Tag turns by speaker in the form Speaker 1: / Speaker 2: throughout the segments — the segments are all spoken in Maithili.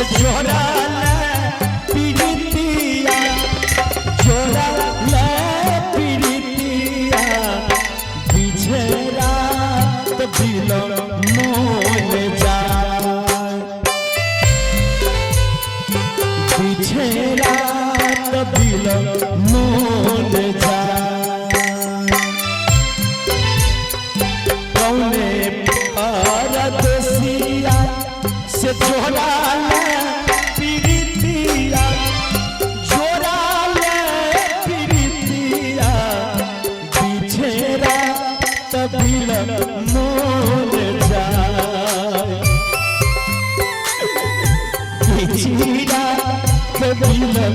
Speaker 1: से जोड़ा ले पीड़ितिया, जोड़ा ले पीड़ितिया, पीछे रात बिलो मोल जाए, पीछे रात बिलो मोल जाए। कौने परदेसिया से जोड़ा ले पीड़ितिया, जोड़ा ले पीड़ितिया, पीछे रात बिलो मोल जाए, पीछे रात बिलो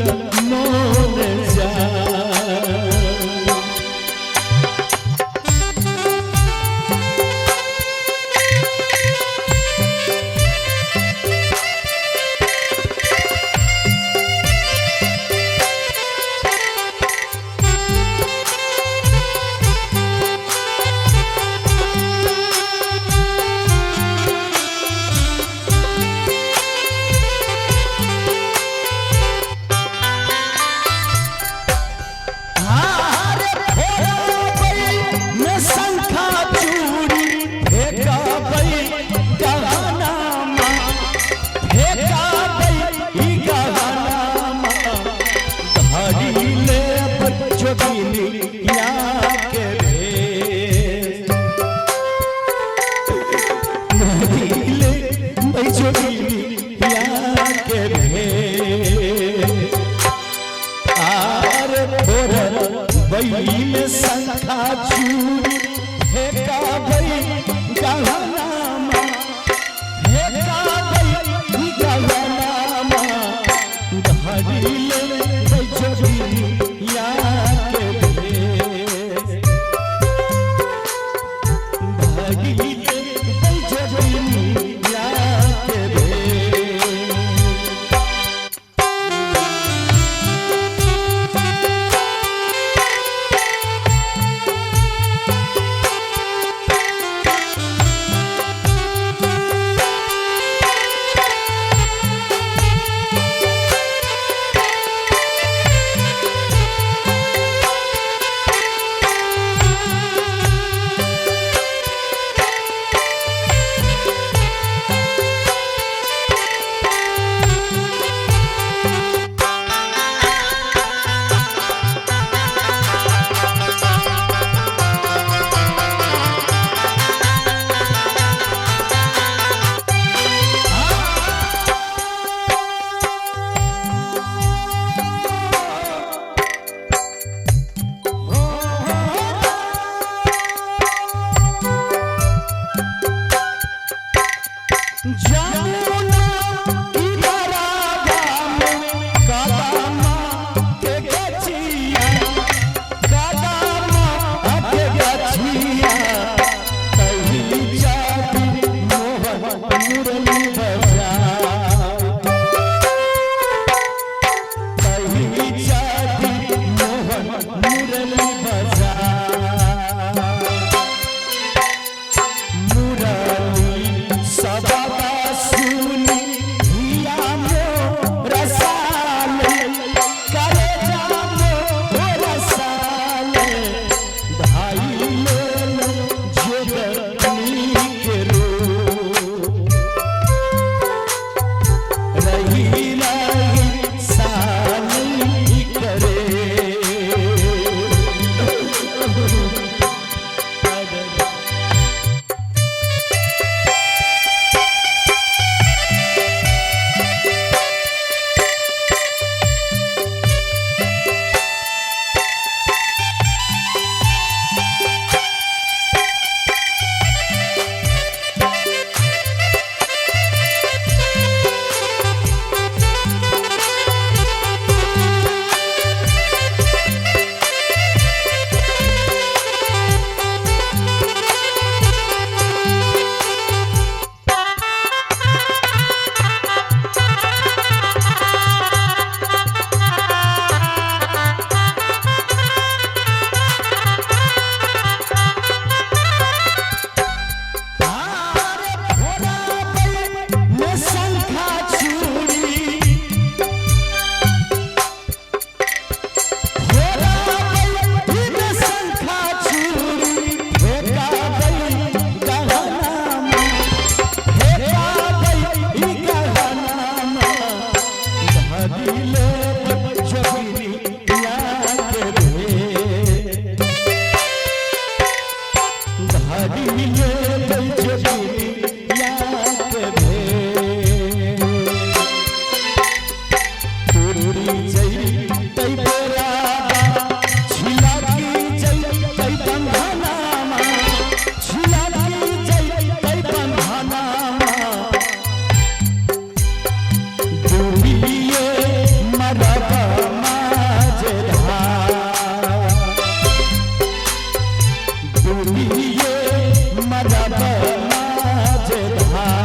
Speaker 1: मोल जाए। में शंखा चूड़ी फेंका गई गहना, फेंका गई गहना, धरी ले जोगिया के भेष, धरी ले जोगिया के भेष। जमुना किनारा में कदमा के गछिया, कदमा के गछिया, कहीं जाती मोहन मुरली बजाए, कहीं जाती मोहन मुरली बजाए। मुरली सबा सुनी हिया मोर साले, करे जा मोर साले, धाई ले जोगनी के रूप, राजधानी।